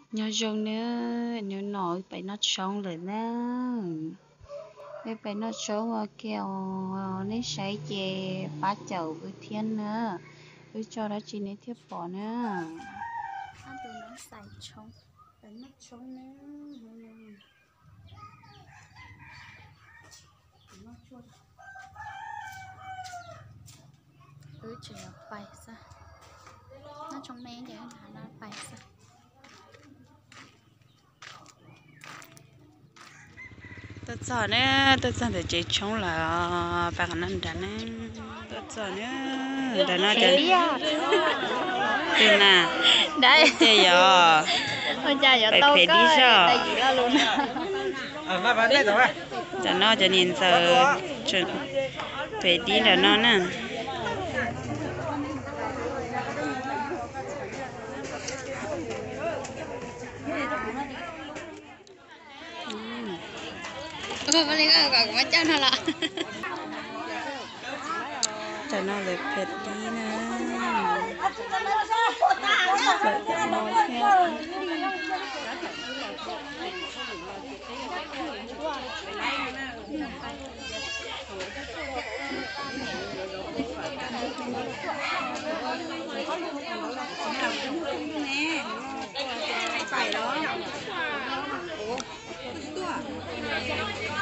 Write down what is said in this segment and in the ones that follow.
Nyob zoo nawb, hnub no wb pais noj tshoob lawm na. Wb pais noj tshoob ua ke os, nej saib ces pab caum wb thiab na. Wb tso dab tsi nej thiaj pom na. Wb tseem pais xwb, noj tshoob me ces wb pais xwb. Tuaj txog na, tuaj txog ntawm tsev tshoob lawm, pab qhov no nrad na. Tuaj txog na, nrad no cov, twg na, tej yog phem dib zog. Tam no cov niam ntxawm phem dib nram no na. Tam no lawv phem dib na.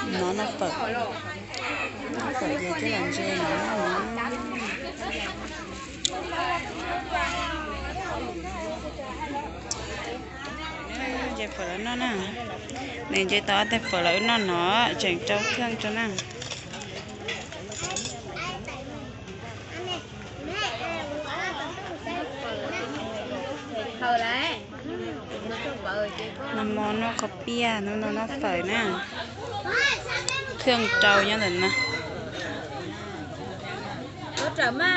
No noj fawm, noj fawm ces coj los ntse no. Ntse fawm lawv noj na. Nws ntse tau ob tais fawm lawv wb noj no, tseem rau kheej rau na. Nag hmo noj khaub piaj, hnub no noj fawm na. Kheej rau nyob ntawm na.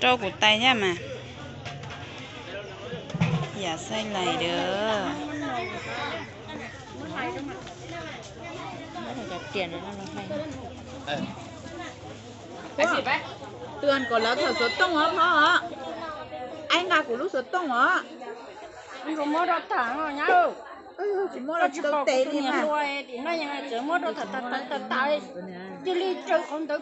Rau kuv tais thiab mas. Yam xaij lais dawb. Tus kom lawv thaum xov tooj os, phauj os. Aib nqa kuv lub xov tooj os. Tsis muab rau tham nyab, tsis muab rau tsis tau tes li mas. Tim no tseem muab rau tham tas tas tas tas, cia li raws qhov ntawd.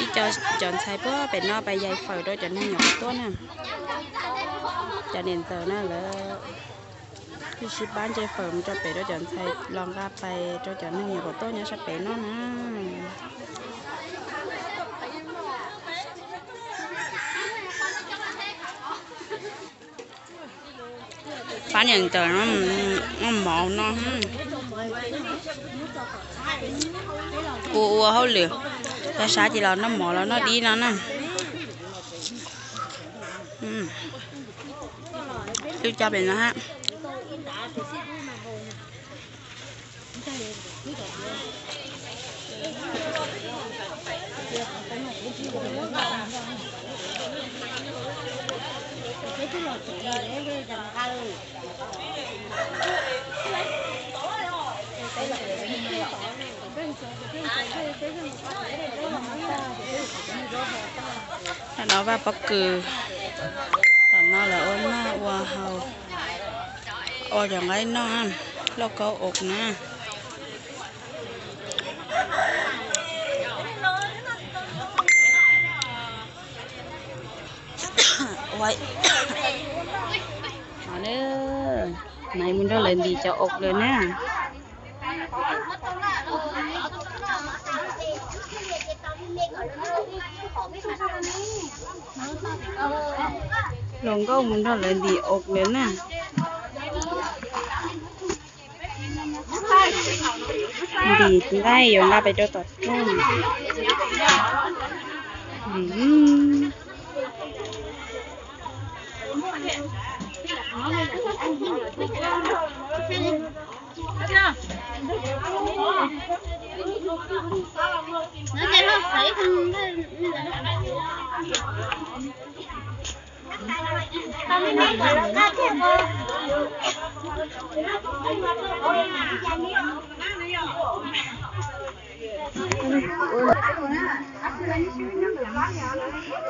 Ib co cov ntxhais puag pem no pais yais fawm rau cov neeg nyuam qhuav tuaj na. Cov niam ntxawm na lawv sib pab ntse fawm mus rau pem rau cov ntxhais los nqa pais rau cov neeg nyuam qhuav tuaj nyob sab pem noj na. Pab niam ntxawm no, mov no. Ua ua hauj lwm, sab sab ces los noj mov los noj dib no na. Wb cov pem no hab. Tam no vaj pob kws, tam no lawv ua noj ua haus, ua cov nqaij noj, lauj kaub ua na. Naiv mus nrog lawv ntim cov ua lawm na. Hluas nkauj mus nrog lawv ntim ua lawm na. Ntim nqaij yuav nqa pem rau tom rooj.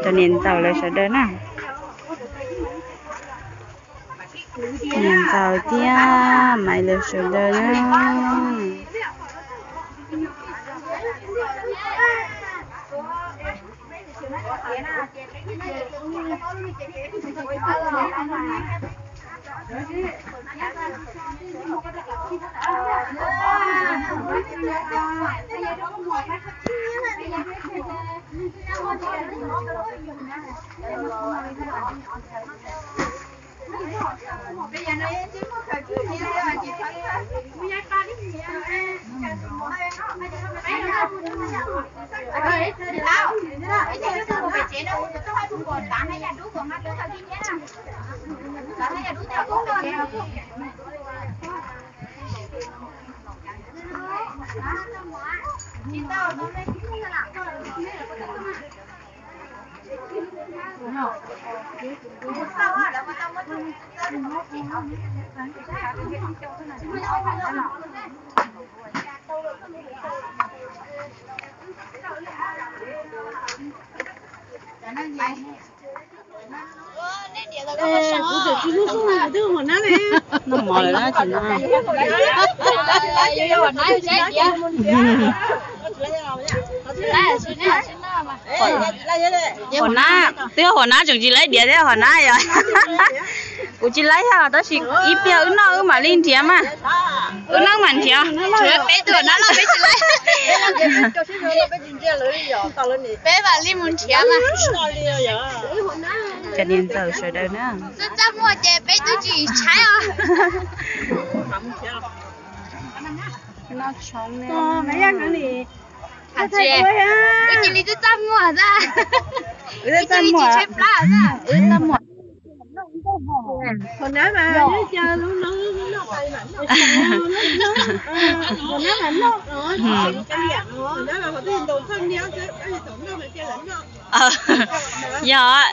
Cov niam ntxawm lawv sawv daws na. Niam ntxawm thiab Maiv lawv sawv daws na. Kuv tseem tsis hlub xub na, kuv twb ua huam nab ne. Noj mov lawm na tsis no. Huam nab, twb huam nab tseem tsis laib diav thiab huam nab yom. Kuv tsis laib thiab tab sis ib pliag wb noj wb mam li nrhiav mas. Wb noj mam nrhiav. Peb tug huam nab no peb tsis laib. Peb mam li mus nrhiav mas. Cov niam ntxawm sawv daws na. Txaj muag ces peb twb tsis tshaib os. Noj tshoob ne. Wb cia li twb txaj muag xwb. Wb cia li tsis tshaib plab xwb. Wb txaj muag. Yog.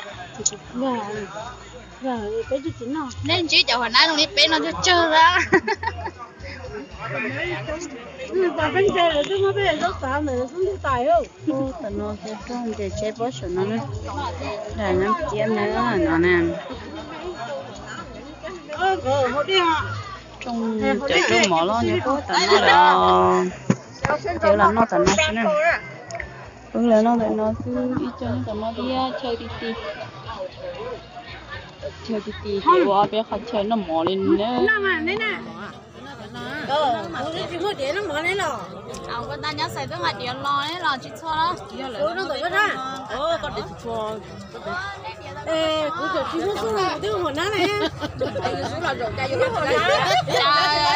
Nej ntsib cov huam nab zoo li peb no tsawg tsawg xwb. Tam no ces tsheb pob saum no na, dam nyob kiab na no na. Rooj, cov rooj mov loj nyob puag tom no lawm. Cov los noj tom no xwb na. Wb los noj tom no xwb, ib co nyob tom no thiab, chaw ti ti. Chaw ti ti ces ua ob peb qhov chaw noj mov li na.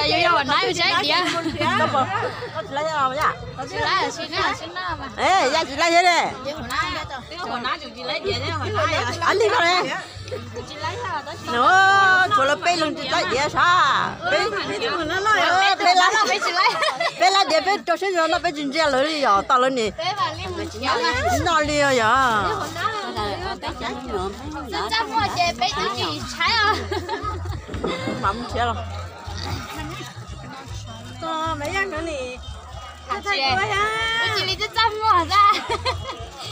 Yus yog huam nab yus saib tias. Yaj tsis laib thiab ne. Li ko ne. Tshuav lawv peb leeg tsis laib diav sab. Peb laib diav peb rau siab zog noj peb tsis ntsia lawv li yom, tau lawv ni. Noj li yom. Mam mus nrhiav los. Wb cia li txaj muag xwb.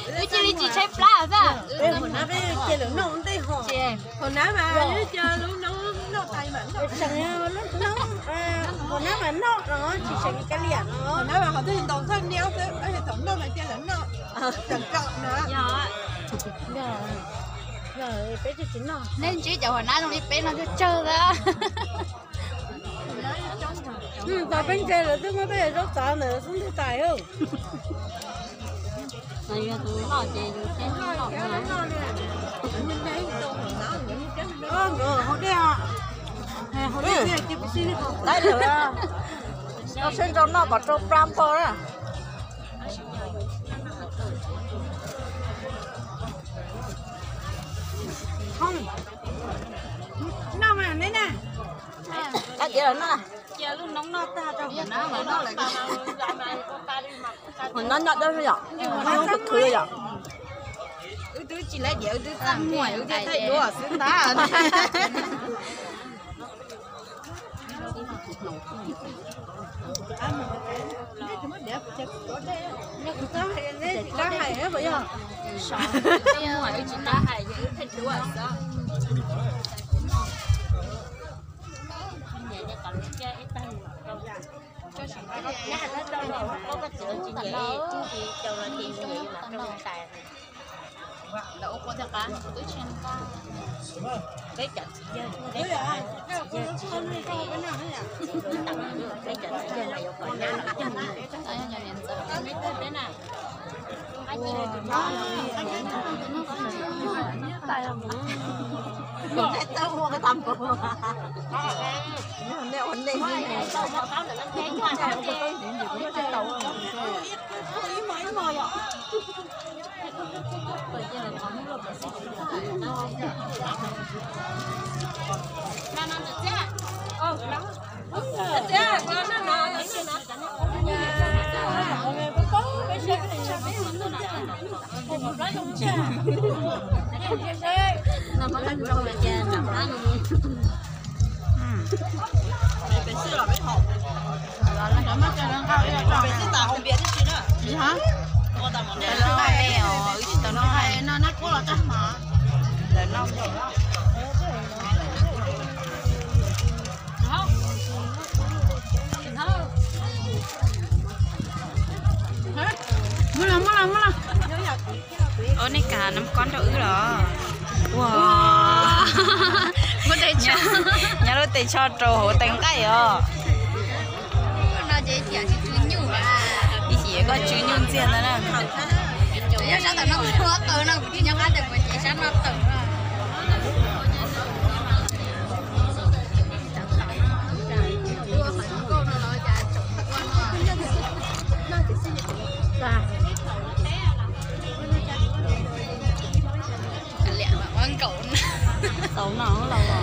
Wb cia li tsis tshaib plab xwb. Huam nab mas huam nab mas noj no tsis seem ka liam no. Huam nab mas ho twb ntaus thawj niab xwb, thaum noj mas cia lawv noj. Peb tsis noj. Nej ntsib cov huam nab zoo li peb no tsawg tsawg xwb. Tam peb ntse lawv twb muab peb zaub txav ntawm xub ntiag tais. Nkawd haus dej, haus dej, laib lawm. Seb nrau noj kom rau plab npo na. Noj mas neb na. Cia lub noob noj tag rau huam nab mas noj lawm. Huam nab nyob dawb yom, huam nab khwv khwv yom. Wb twb tsis laib diav, wb twb txaj muag, wb thiaj thaij duab xwb ntag. Ua, nej kam nab kob rau wb los? Ua, nyob lub tes tsho rau hauv tais nqaij os. Ib chim koj tsw nyuj ntxiag ntag na. Tau no los.